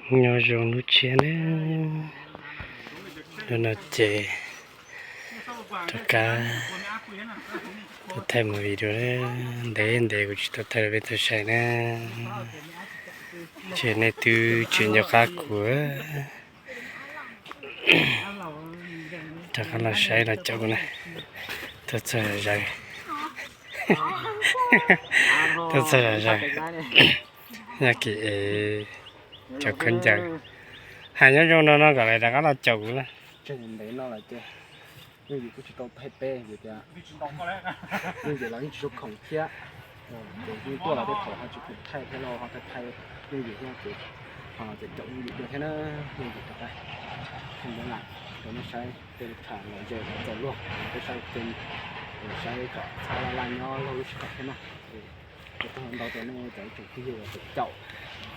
Nyob zoo hnub tshiab na, hnub no ces rov qab tuaj thaij movie dua, ntev ntev kuv tsis tau thaij rau peb tau saib na. Ces nej twb tsis nco qab kuv, rov qab los saib los caum kuv na. Tuaj txog zom zaws, tuaj txog zom zaws, Yaj Kim es cov khaub ncaws. Hais nyob zoo no no kom lawv rov qab los caum kuv na. Ntev no lawm ces yeej yus kuj tsis tau thaij peb vim tias yeej yus los yeej tsis tshua khoom thiab. Ces yeej tuaj los tej thaum ho tsis khoom thaij thiab los ho thaij thaij yeej yus thiab ces ho los txawm caum yeej yus dua thiab na. Yeej yus rov qab theej ntev lam rau nej saib tej tham los ze los txaus luag peb saib ua ke, saib kom txhob laj laj nyob luag lub sij hawm thiab na. Ua tsaug ntau rau nej cov ib tsoom phooj ywg uas tseem caum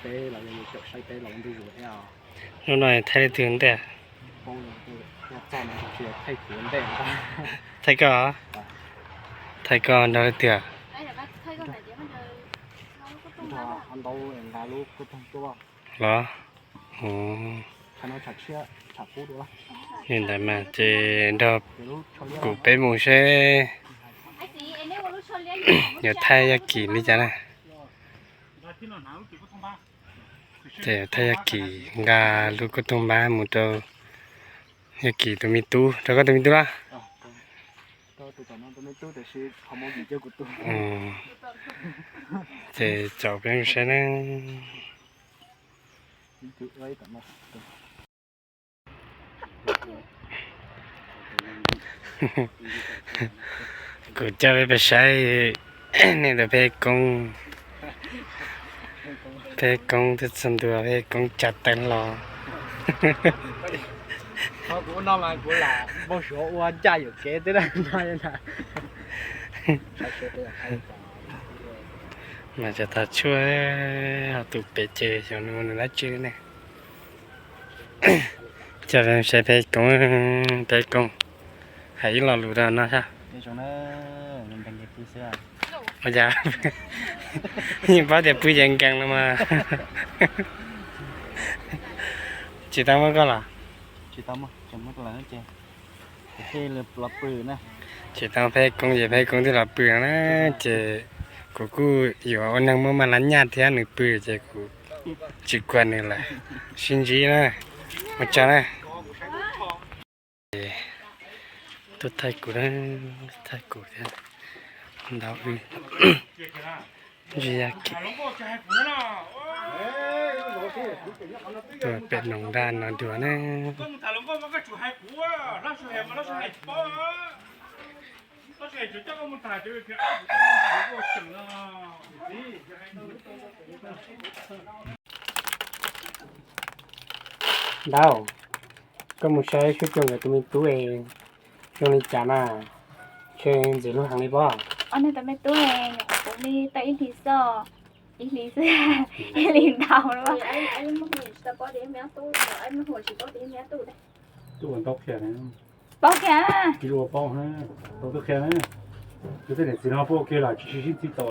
peb los yog caum saib peb los ua ntu zus thiab os. Hnub no thaij leej twg ntej? Thaij koj, thaij koj nrog leej twg? Los, li ntawd mas ces nrog kuv peb mus seb yuav thaij Yaj Kim li cas na. Ces yuav thaij Yaj Kim, nqa lub koj toog npab mus rau Yaj Kim tus me tub, rau koj tus me tub lab. Ces caum peb mus saib na. Kuv coj peb pais saib nej tus Pheb Koob, Pheb Koob twb txog ntua, Pheb Koob tsa teeb los. Kuv no mas kuv lam npau suav ua ncaj yuam kev xwb na. Mas tseem tag tshuaj, ho tus pem ces xyov nws mus nws dab tsi ne. Coj peb saib Pheb Koob, Pheb Koob hais ib lo lus rau no sab. Ua cas yeej paub tias pw ces nkees no mas. Tsis tau muab koj los? Tsis tau Pheb Koob ces Pheb Koob twb los pw na, ces kuv kuj yuav ua neeg muaj maj lab nyaj thiab, nws pw ces kuv tsis kuas nws lawm. Sib ntsib na, ua tsaug na. Tuaj thaij kuv, thaij kuv thiab, ntau wb. Ntsia Yaj Kim, tuaj pem noog nraj no dua na. Ntau, koj mus saib Suab Cuag nkawd tus me tub es zoo li cas na? Ntshe ntxim hlub heev li pob. Ob neeg tus me tub nyuam qhuav puv li tau ib hlis xwb, ib hlis xwb, ib hlis ntau li. Paub kiag, tsis ua paub, tau twb qhia na, yus tej niam txiv no paub ua ke los tsis sib sib txib tau.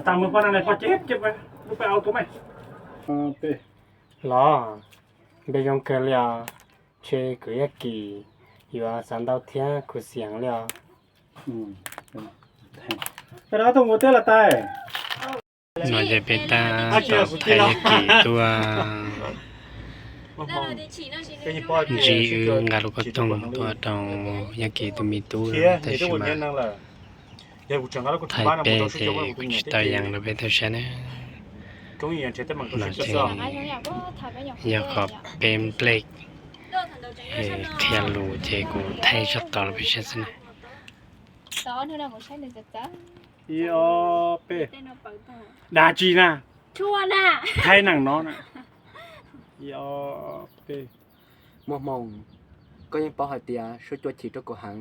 Tag mus poj no, poj ceb ceb lub paj au tu me. Los, npe zoo kawg li os, ntshe kwv Yaj Kim yuav xav ntau thiab khuv xim heev li os. Peb rov qab tuaj mus teb los tais. No ces peb tab tom thaij Yaj Kim tuaj, ntsib wb nqa lub koj toog tuaj rau Yaj Kim tus me tub, tab sis mas thaij peb ces kuv tsis tau yees rau peb tau saib na. No ces yog qhov peb nplej qhia lus ces kuv thaij tso tod rau peb saib xwb na. Ib ob peb, dab tsi na? Thaij neeg no na. Ib ob peb. Muaj hmoo, koj yeej paub hais tias Suab Cua chim rau kuv heev,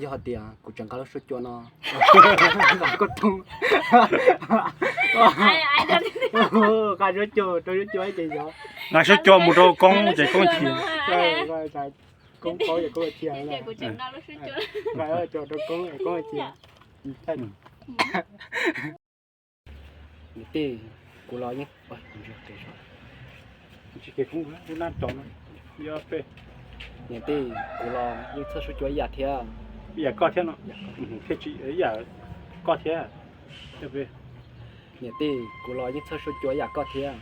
yog hais tias kuv tseem nqa lub Suab Cua no nqa Suab Cua, nqa Suab Cua mus rau Koob ces Koob chim. Koob paub ces Koob chim. Nqa rau Koob es Koob chim. Niam tij, kuv Kuv los yeej, tsis kev khoob lub nab tso no. Niam tij, kuv los yeej txhawj suab cua ib yam thiab. Ib yam koj thiab no. Thiaj tsis ib yam koj thiab. Niam tij, kuv los yeej txhawj suab cua ib yam koj thiab.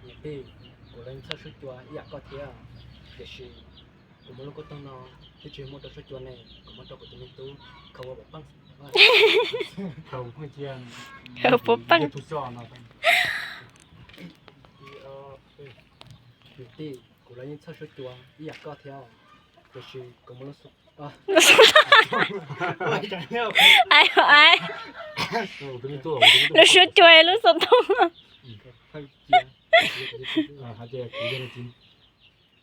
Niam tij, kuv los yeej txhawj suab cua ib yam koj thiab, tiam sis kuv muaj lub koob toog no twb tsis muab rau suab cua ne, kuv muab rau kuv tus me tub khaws ua pov pheej. Pov pheej. Niam tij, kuv los yeej txhawj suab cua ib yam koj thiab, tiam sis kuv muaj lub xov, lub suab cua, lub xov tooj. Hais tias kuv yog nws txiv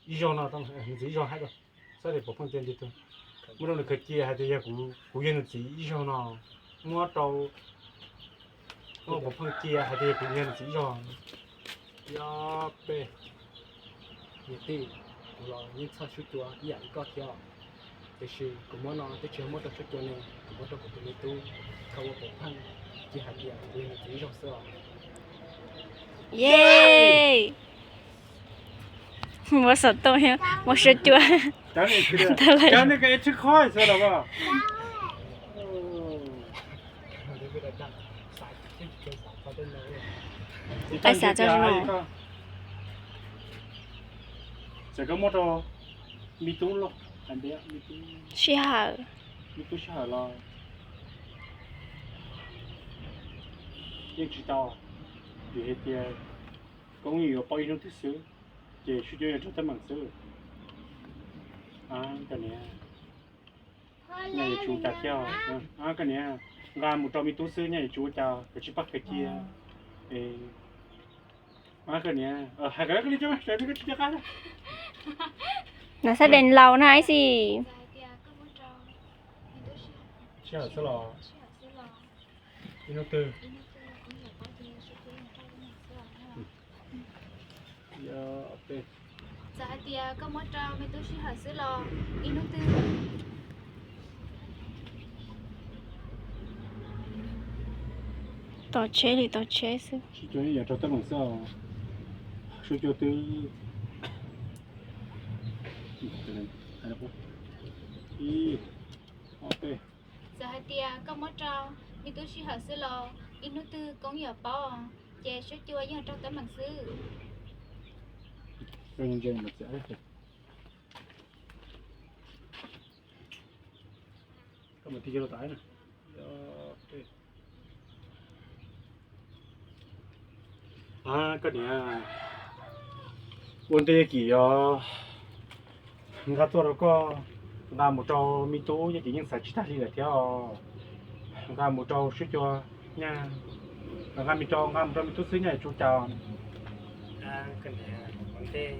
ib zaug no, nws txiv ib zaug hais rau, txhob tias pov pheej tias nti tug, muab rau nws khaws cia hais tias yog kuv, kuv yog nws txiv ib zaug no, muab rau, muab pov pheej cia hais tias yog kuv yog nws txiv ib zaug. Ob peb. Niam tij, kuv los yeej txhawj suab cua ib yam li koj thiab, tiam sis kuv muab no twb tsis muab rau suab cua ne, kuv muab rau kuv tus me tub khaws ua pov pheej, cia hais tias kuv yog nws txiv ib zaug xwb os. Yeej. Muab xov tooj thiab muab suab cua. Tag lawm. Pab xav txog no. Txawm koj muab rau me tub los, me tub sij hawm, me tub sij hawm los yeej tsis tau, vim hais tias koj yeej yuav paub ib hnub twg xwb, ces suab cua yog rau teeb meem xwb. Koj niam, nyaj yuav tsis ua cas thiab. Koj niam, nqa mus rau me tub xwb, nyaj yuav tsis ua cas, koj tsis pab khaws cia. Koj niam, hais koj li, koj tsis nco qab. Nas xab dees laus na ib xis. Sij hawm xwb los, ib hnub twg. Txawm hais tias koj muab rau me tub sij hawm xwb los ib hnub twg. Tos tsheb li tos tsheb xwb. Suab cua yeej yuav rau teeb meem xwb os. Suab cua twb, ib, ob peb. Txawm hais tias koj muab rau me tub sij hawm xwb los ib hnub twg koj yeej yuav paub, ces suab cua yeej yuav rau teeb meem xwb. Koj niam, ua ntej Yaj Kim yuav nqa tuaj rau koj, nqa mus rau me tub, Yaj Kim yeej xav tsis tag li lawm thiab os. Nqa mus rau suab cua, nyaj, nqa mus rau, nqa mus rau me tub xwb, nyaj yuav tsis ua cas. Koj niam, ua ntej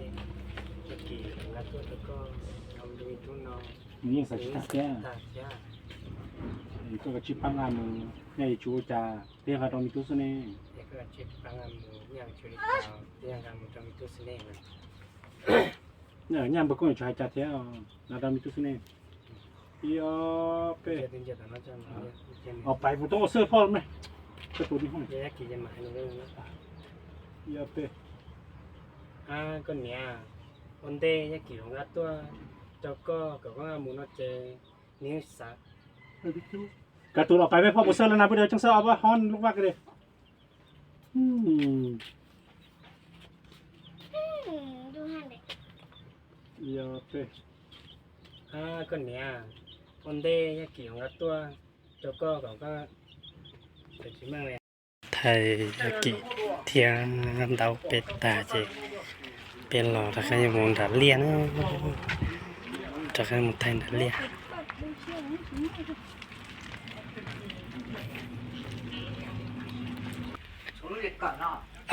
Yaj Kim nqa tuaj rau koj, nqa mus rau me tub no, nws yeej xav tsis tag thiab. Koj kav tsij pab nqa mus, nyaj yuav tsis ua cas, peb nqa rau me tub xwb ne. Nyaj npawg koob yuav tsis hais cas thiab, nqa rau me tub xwb ne. Ib ob peb. Os, pais kuv toob ua xwb phoj me. Ib ob peb. Koj niam, ua ntej Yaj Kim los nqa tuaj rau koj kom koj nqa mus no ces nws xav. Kav tus los pais me phoj mus xwb los na, pub dawb ceeb xwb, ob peb hob lub vaj kawg li. Koj niam, ua ntej Yaj Kim los nqa tuaj rau koj kom koj tsis meej li. Thaij Yaj Kim thiab ntaub peb tag ces peb los rov qab mus nram liaj na, rov qab mus thaij nram liaj.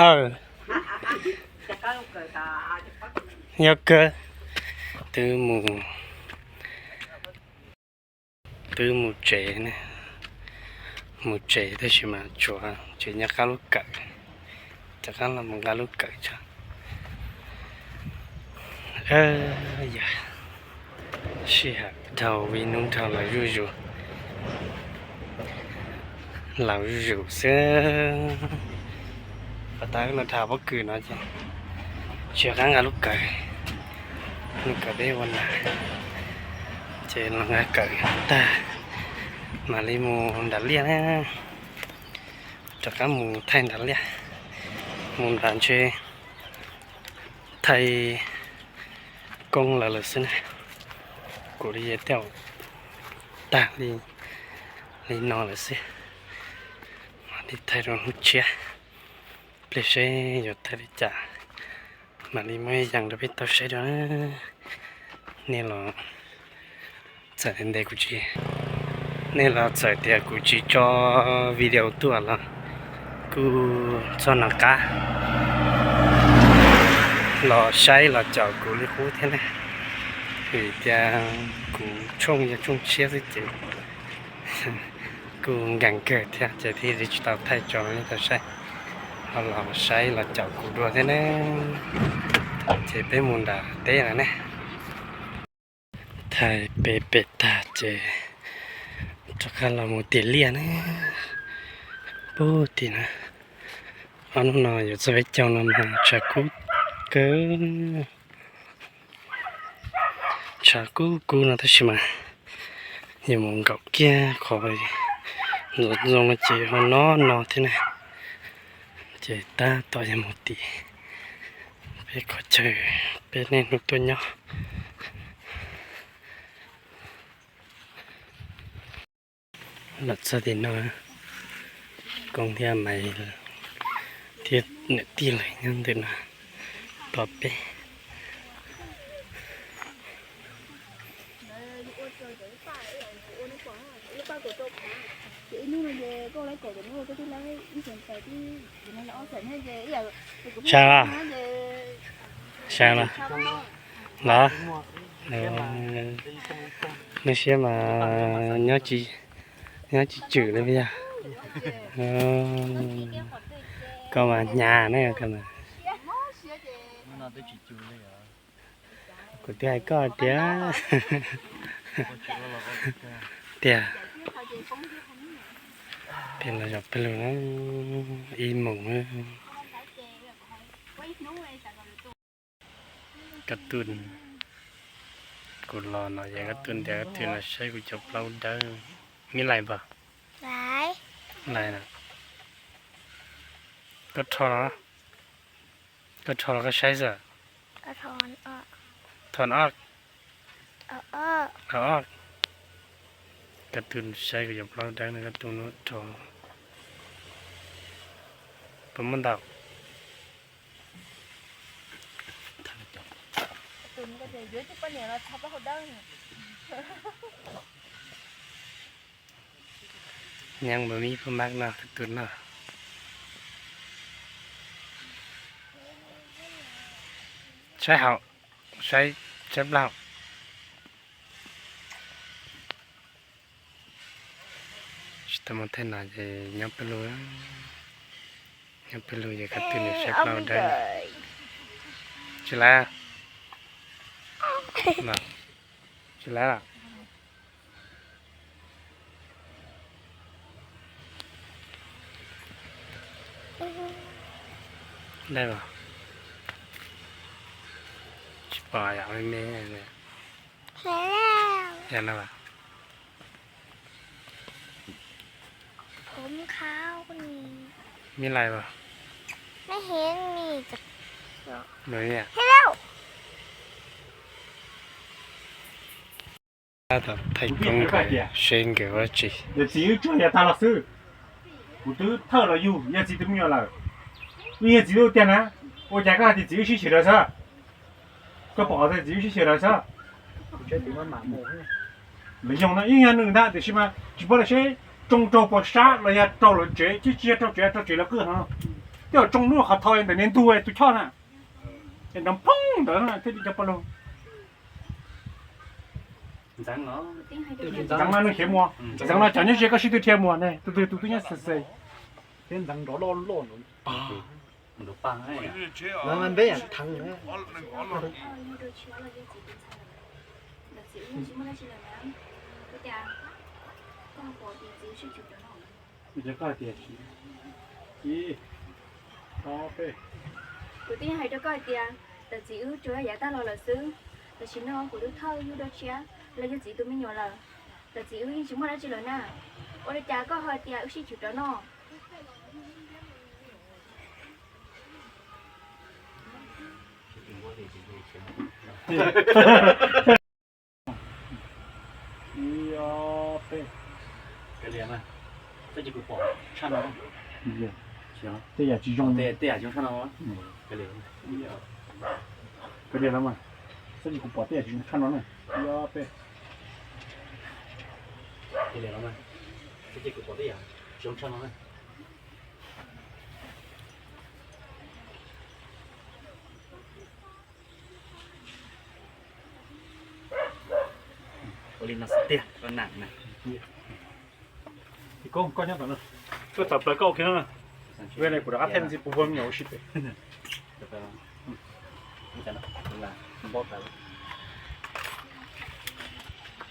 Aw, nyob kawg, twb mus, twb mus tsev ne, mus tsev tab sis mas tsuas tseem nyob qab lub kawm, rov qab los mus nqa lub kawm tso. Yog sij hawm dhau vim hnub dhau los zuj zus, laus zuj zus xwb. Pab tab los dhau pob kws no ces tsis nqa lub kawm, lub kawm peb ua nas, ces los nqa kawm tag mam li mus nram liaj na. Rov qab mus thaij nram liaj, mus nram ntshe thaij koob lawv lawm xwb na. Kuv li tej zaum tag li, li no lawm xwb, mam li thaij rau hnub tshiab. Pliag seb yuav thaij li cas, mam li muab yees rau peb tau saib dua. Nej los txawm ntes kuv tsis, nej los txawm tias kuv tsis tso video tuaj los kuj txog nov qab los saib los caum kuv li qub thiab na. Vim tias kuv tshooj yog tshooj tshiab xwb ces kuj nkees kawg thiab ces thiaj li tsis tau thaij tso nej tau saib. Ho los saib los caum kuv dua thiab ne. Ces peb mus nram teb lawm ne. Thaij peb pem tag ces rov qab los mus tim liaj na. Pub tim na. Ob hnub no yuav txog peb caug no mas tshav kub kawg. Tshav kub kub no tab sis mas yuav mus nkaum kiag qhov ntxoov ntxoo no ces ho no no thiab na. Ces tab tom yuav mus tim peb qhov chaw peb niaj hnub tuaj nyob. Los txog tim no, Koob thiab Maiv thiab niam tij lawv nyob ntawm no tos peb. Sab los, sab los, los, lub siab mas nyob tsis tswm li yog. Koj mas hnyav ne koj mas. Kuv twb hais koj tias, tias, tias los zov pawg lug na, ib moos na. Koj tug, kuv los no ces koj tug ntiav koj tug los saib kuv cov plaub dawb, me lais npog, lais na. Koj rho los, koj rho los koj saib xwb. Thon ob, koj tug saib kuv cov plaub dawb no koj tug nuj rho, puas muaj ntau? Nyeeb npawg mib pub mab no koj tug no. Saib hauv, saib, saib plaub. Tsis tau mus thaij no ces nyob pawg lug, nyob pawg lug ces koj tug nws saib plaub dawb. Tsis laiv, tsis laiv. Dai los, tsis pom yom, me me. Yog no, me lais los, thaij koob nkawd seb nkawd ua tsi. Yog txiv wb tsuag yog tag los xwb. Kuv twb thawj los yug, yog txiv tus me nyuam lawm. Wb yog txiv wb tiag na, ua cas koj hais tias txiv wb sib chim lawm xwb? Koj pom tias txiv wb sib chim lawm xwb? Lawv yoog no yeej yog nws ntag tiam sis mas tsis paub lawv seb tsoo raug puas sab los yog raug lawv tsev, tsis, tsis yog raug tsev, raug tsev lawv qwj heev. Tej zaum tsoo lub qhov tho ntawm niag ntug tus choj na, es nrov phooj ntawd thiaj li cov pog lug. Ntxeev no neeg khiav muag, ntxeev no cov nyob ze koj sib tw dhia muag ne, tus twg tus twb nyob xes xes. Thiab ntxeev nrov loj loj no. Mus nrog paj, no mas npeb yam theev na. Ntawm txiv wb yeej tsis muaj dab tsi lawm na. Ua cas koj ho pom tias txiv wb sib tswv cov no? Kuv twb yog hais rau koj hais tias ntawm txiv wb tsuas yog yav tag los lawm xwb, tam sim no kuv tus thawj yug dua tshiab los yog txiv tus me nyuam lawm. Ntawm txiv wb yeej tsis muaj dab tsi lawm na. Ua li cas koj ho tias wb sib tswv cov no? Tej yam tsis zoo, tej yam tsis zoo tshaj no. Kav liam los mas, tab sis kuv pom tej yam tsis zoo tshaj no na. Ib ob peb. Kav liam los mas, tab sis kuv pom tej yam tsis zoo tshaj no na. Ua li no xwb tiag, koj nam na. Koj nyob tom no, koj tawm plaws koj ua kiag no. Ve ne kuv rov qab them ntxiv puas puas me nyuam ua si pem.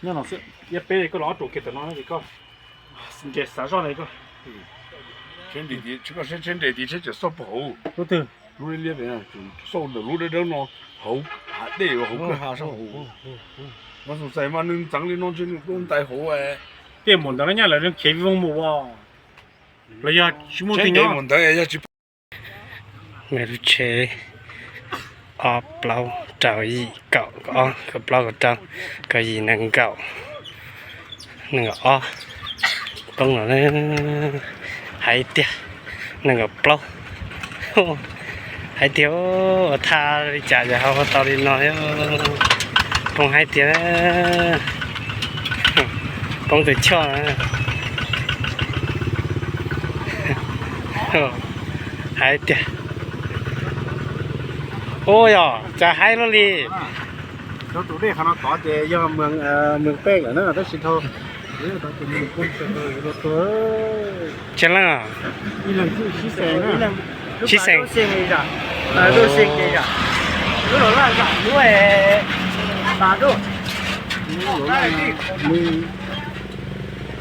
Nyob no xwb, yog peb koj los ob ruam kiag tom no es koj nres xav zoj li koj. Tsheb nres tid tsheb cam xoj puag hauv. Lub twg? Lub liab liab pem, xoj ntawm lub dawb dawb no, hauv hav dej hauv kwj ha sab hauv. Mas xav mas nws ntxeev li no ntshe nws tuaj ntais hauv. Tej npaum ntawd no nyaj lawv khiav vij voog mus ua los yog tsis muaj twg nyob ntawd yog tsis. Lub tsheb ob plaub rau yim kaum ob kaum plaub kaum rau kaum yim nees nkaum nees nkaum ob. Poob los hais tiag, nees nkaum plaub. Hais tiag, ua thaj li cas yog ho tau li no. Poob hais tiag, poob tus choj. Hais tiag. Ua yog cas haib luaj li. Tus dej qhov no tod ces yog Mường Pek lawm na, tab sis dhau. Tsis leej, sib xeem.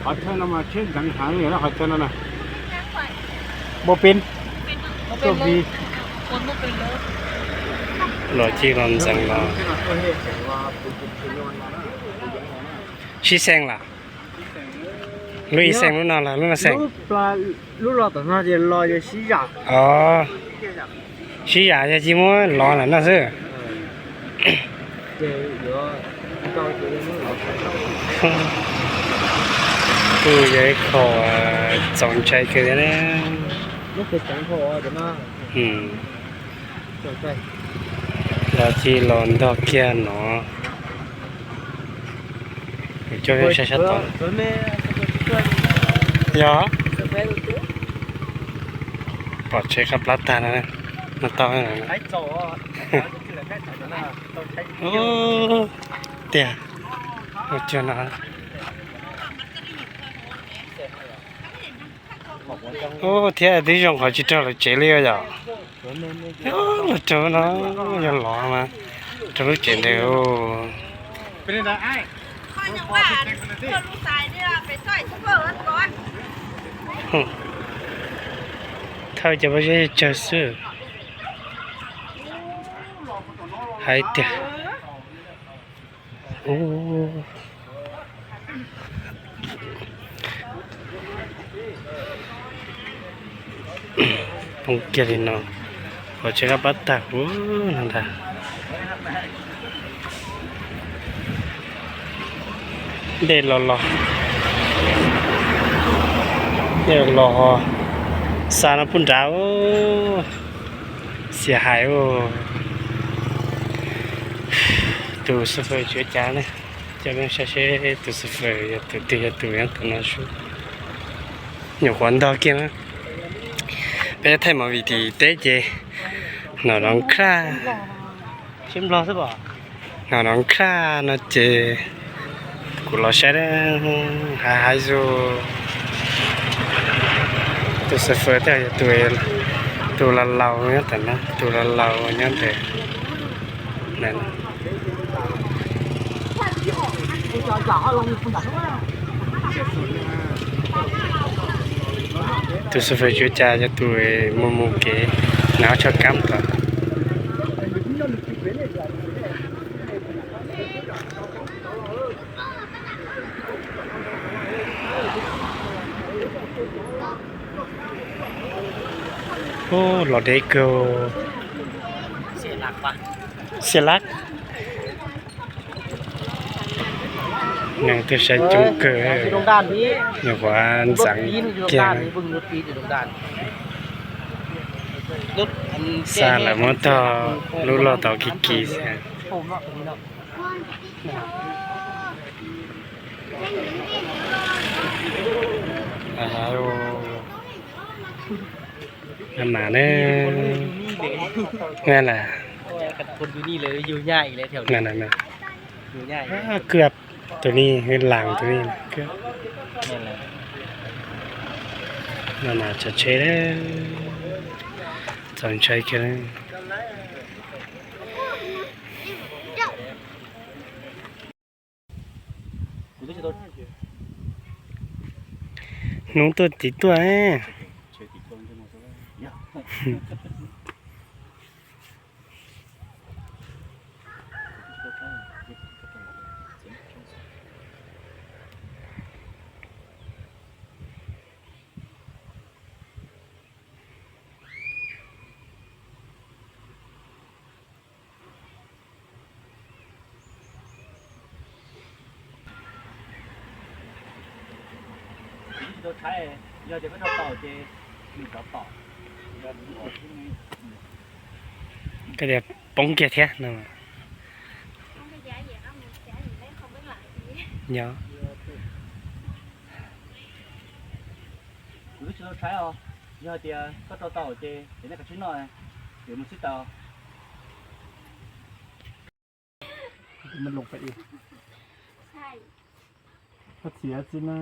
Qhov chaw no mas tsheb ntxeev heev li qhov chaw no na. Muaj peb, tuaj vi. Los cia los ntxeev los. Sib xeem lawm. Lub ib xeem lub no los lub no xeem. Lub los tom no ces los yog sib zam. Os, sib zam yog tsis muab los lawm no xwb. Kuj yog ib qho txaus ntshai kawg thiab ne. Los cia los ntog kiag no. Coj saib sab tod. Yog pom tsheb qab plab tag no, no tau tiag. Ua cog no. Ub, thiab twb zoo qhov tsis raug lawv tsev li yom. Los raug no, yog los mas raug lub tsev ntawd. Thawj cov pob zeb tsawg xwb. Hais tiag. Poob kiag li no, qhov tsheb qab plab tag huv no ntag. Dej los los, dej los los, xa no pub nrad. Xiam hais. Tus xu fawm tsis ua cas ne, coj peb saib seb tus xu fawm yog tus twg yog tus nyob tom no sub. Nyuam qhuav ntog kiag na. Peb thaij movie tim teb ces nom no kha, nom no kha no ces kuv los saib hais hais zus. Tus xu fawm thiab yog tus Tus laus laus nyob ntawm no, tus laus laus nyob ntawm no. Tus xu fes cuav cas yog tus mus mus kev hnav ob tshoj kab tod. Los deb kawg. Xiam lab. Neeg twb saib coob kawg. Nyuam qhuav ntxeev kiag. Xa lawm muab tog lub loj tod kiv kiv xwb. Mas na, tus ni, tus ni. Mas tsav tsheb, txaus ntshai kiag. Hnub tuaj tim tuaj. Tsis tau tshaib, yog tias koj rau tau ces nws rov tom. Koj tias poob kiag thiab no. Nyob. Kuv twb tsis tau tshaib os, yog tias koj rau tau ces nej kav tsij noj, yuav mus xwb tau. Koj txiv txiv na.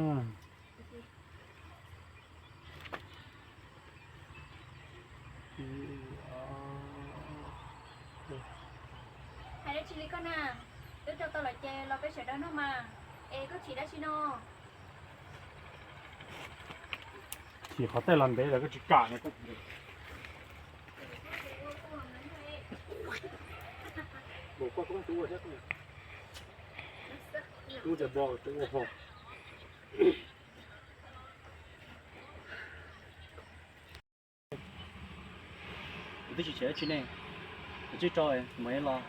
Hais dab tsi li koj na, twb rau tau lawm ces los peb sawv daws noj mas, es koj chim dab tsi no? Chim qhov tej los ntev lawm koj tsis kam no. Kuv twb tsis tshaib dab tsi ne, kuv tsij rau mus los.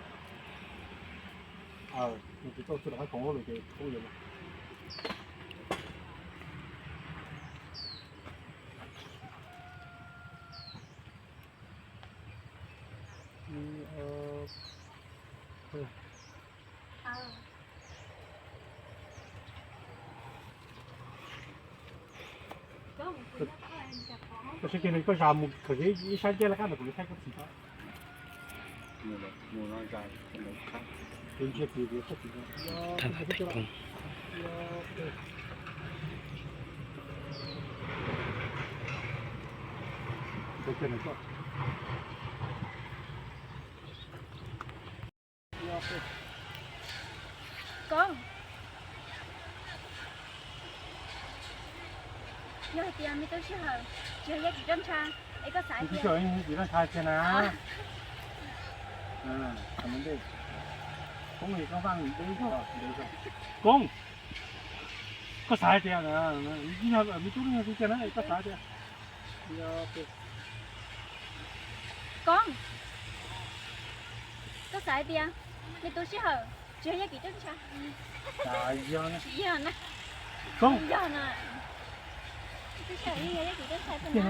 Koj saib kiag nws, koj zam mus khaws ib sab ncaj laj qab ntawd kuv yuav thaij koj txiv tau. Koob, yog hais tias me tub sij hawm tsis yog yab kis roj ntsha, es koj xav hais tias, Koob, koj xav hais tias me tub no yog tiag na, koj xav hais tias, Koob, koj xav hais tias me tub sij hawm tsis yog yab kis roj ntsha? Tsis yog na. Koob, yog na. Tub sij hawm yeej yog yab kis roj ntsha tiag na.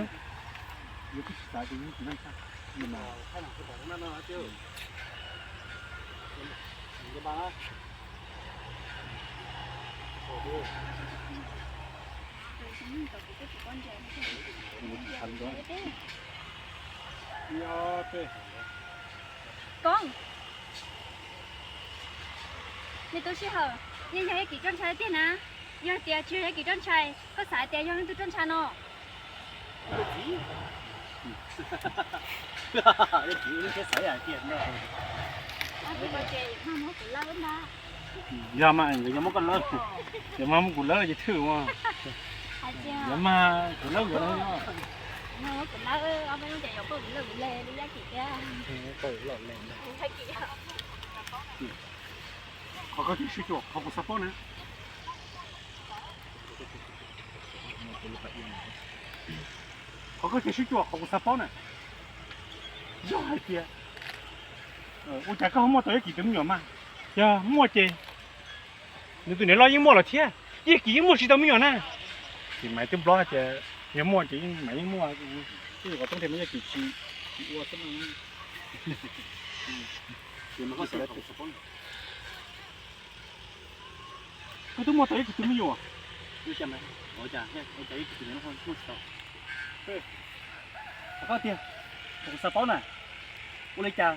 Koob, me tub sij hawm yeej yog yab kis roj ntsha tiag na. Yog tias tsis yog yab kis roj ntsha, koj xav hais tias yog leej twg roj ntsha no? Yog mas nkawd yog muab koj lawb, yog mas muab kuv lawb ces thwj mas, yog mas kuv lawb nkawd lawm. Qhov koj tias sib cuam qhov kuv xav paub na. Qhov koj tias sib cuam qhov kuv xav paub na, yog hais tias ua cas koj ho muaj tau Yaj Kim tus me nyuam mas? Yog muaj ces nws tus niam loj yeej muaj lawm thiab, Yaj Kim yeej muaj tsis tau me nyuam na. Ces Maiv twb blob hais tias yog muaj ces Maiv yeej muaj, twb yog qhov toob tiag mas Yaj Kim tsis, tsis ua xwb no. Koj twb muaj tau Yaj Kim tus me nyuam. Koj tias, kuv xav paub na, ua li cas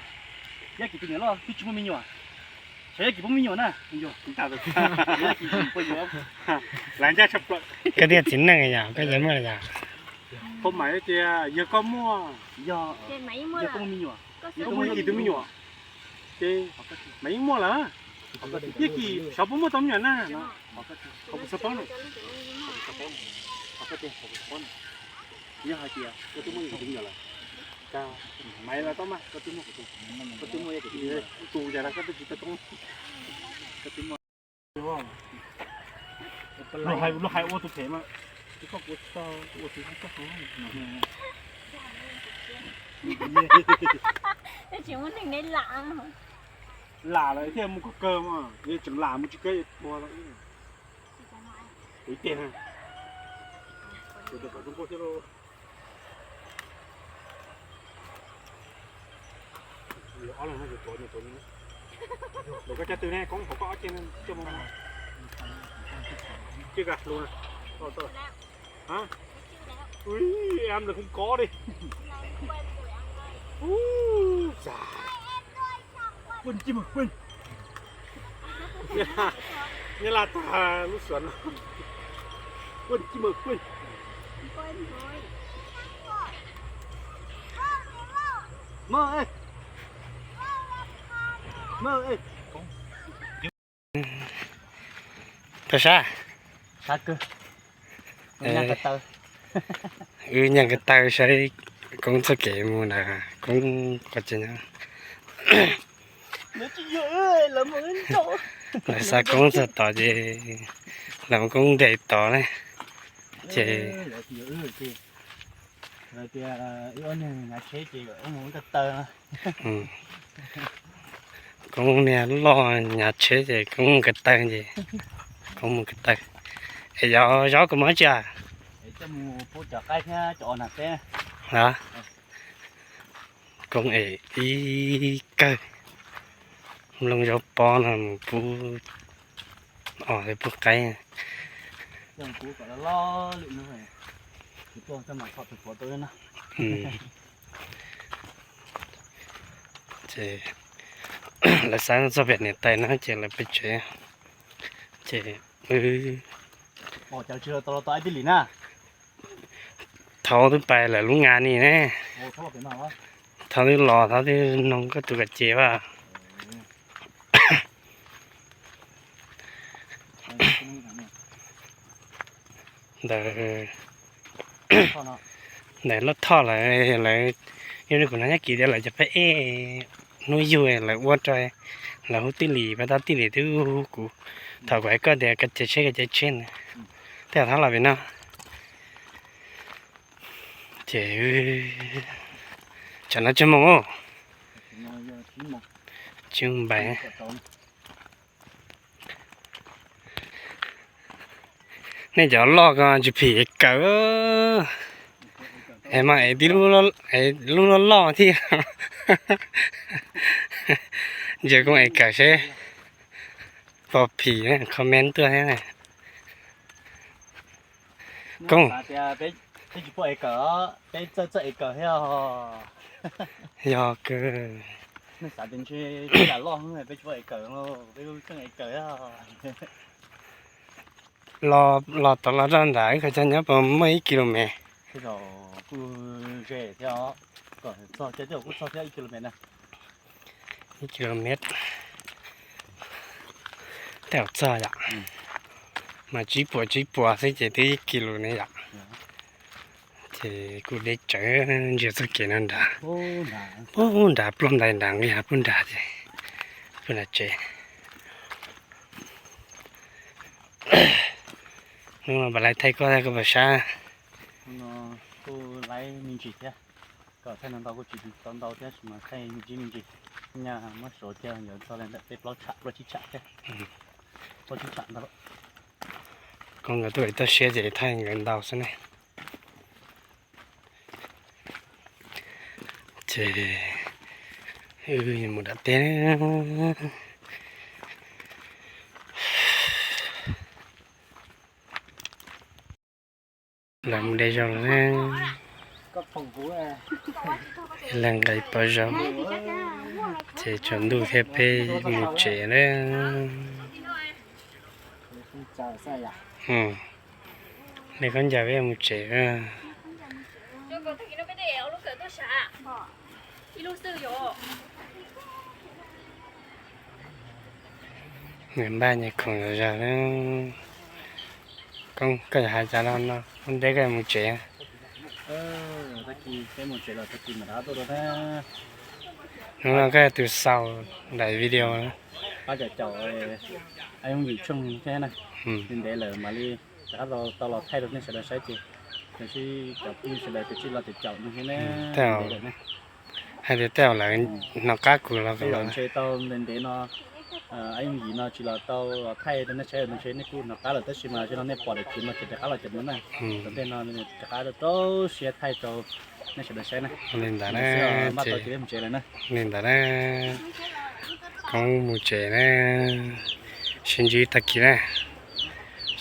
Yaj Kim tus niam loj twb tsis muaj me nyuam, xyov Yaj Kim puas muaj me nyuam na. Koj thiaj txiv neej yog koj yeej muaj li cas? Phau Maiv tias yog koj muaj, yog koj muaj me nyuam, yog koj muaj Yaj Kim tus me nyuam, ces Maiv yeej muaj lawm. Yaj Kim xyov puas muaj tau me nyuam na no. Qhov kuv xav paub na, yog hais tias koj twb muaj Yaj Kim tus me nyuam lawm, cas Maiv los tau mas koj twb muaj, koj twb muaj Yaj Kim tus, cas koj twb tsis tau toob. Luag hais ua tus phem mas, koj kuv tsis tau ua tus tsis tau. Lam lawm thiaj mus kawg kawg mas, tseem lam mus tsis kawg tua lawm. Ib tiag, tus kom Hmoob Nplog thiab lauj. Ob leeg no yuav tuav, yuav tuav, tuav koj caj tw ne, koob hauv koj ob ceg no coj mus. Cij ka hlu na. Ui, em lawv không có đi. Ui, da. Quên chứ mà quên. Nghĩa là ta lub sườn. Quên chứ mà quên. Mơ ê. Mơ ê. Tau sab. Wb nyeem ko taw saib koob txoj kev mus ntawd, koob qhov tsev nyob. Lawv xa koob txog tod ces lawv mus koob ntes tod ne, ces koob niag loj nyav tsheb ces koob mus ko taw ces koob mus ko taw. Es yog zov kuv mus dab tsi a? Koob es ib kawg nplooj zaub pob no mus pub os pub qaib. Ces lawv xa txog pem niam tais no ces lawv pem tsev. Ces thaum twb pais lawm lub nga ni ne, thaum twb los thaum twb noog koj tus ka ces vas. Ntawm, ntawm Loj Thoj lawv, lawv yog li kuv hnov Yaj Kim tias lawv cov pab ej hnub yug lawv ua rau lawv hu tij Lis, pab tab tij Lis twb hu kuv. Thaum kuv hais koj tias ka ces tsheb ka ces tsheb na, tej zaum thab los pem no. Ces tsam no tsawg moos? Tsib npaim. Nej cov loj ko tsis phim es kawm, es mas es tib lub, es lub loj loj thiab. Ntsia koob es kawm seb puas phim, comment tuaj thiab. Koob, peb tsis pub es kawm, peb txawj txawj es kawm thiab. Yog kawg. Los, los tod los rau nram wb qhov chaw nyob puas muaj ib kis lus mev? Tej zaum kuj ze thiab os, kom txog kiag tej zaum kuj txog thiab ib kilomev na. Ib kilomev tej zaum txog yom. Mas tsib puas tsib puas xwb ces twb ib kis lus ne yom. Ces kuj deb tsawv, ntsia txoj kev no nrad, puag nrad pluaj ntais nrad nqis puag nrad ces puag nrad tsev. Hnub no puas laib thaij koj thiab koj puas sab? Kuj laib me ntsis thiab, kom thaij ntau ntau kuj tsis tau ntau thiab, tab sis mas thaij me ntsis me ntsis, nyaj muab suav kiag nkawd txog li ntawm peb plaub tsham plaub tsib tsham thiab. Plaub tsib tsham ntau. Koj nkawd tuaj toj siab ces thaij nkawd ntau xwb ne. Ces wb mus nram teb. Lawv mus de zaub na. Lawv nqis pov zaub, ces tsaus ntuj thiab peb mus tsev na. Nej khaub ncaws peb mus tsev. Nws npaj nyias khoom zog zog. Koj hais cas los no, hnub ntej koj mus tsev? Hnub no koj yog tus xaus daim video. Pab caum caum, yooj yim tshooj thiab na. Li ntev lawm mam li rov qab tau los thaij rau nej sawv daws saib ces, tab sis cov phooj ywg sawv daws tus tsij los caum caum no thiab na. Hais tias tej zaum lawv hnov qab kuv los, tej zaum ntshe tau ntev ntev no, yooj yim no tsis los tau los thaij rau nej saib, ntshe nej kuj hnov qab lawm tab sis mas zaum no nej pom daim clip no ces rov qab los caum no na. Tom ntej no rov qab rau rau siab thaij rau nej sawv daws saib na. Li ntawd na, li ntawd na, koj mus tsev na, sib ntsib tag kis na,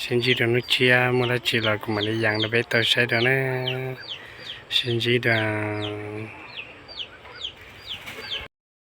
sib ntsib rau hnub tshiab muaj dab tsi los kuv mam li yees rau peb tau saib rau na, sib ntsib rau.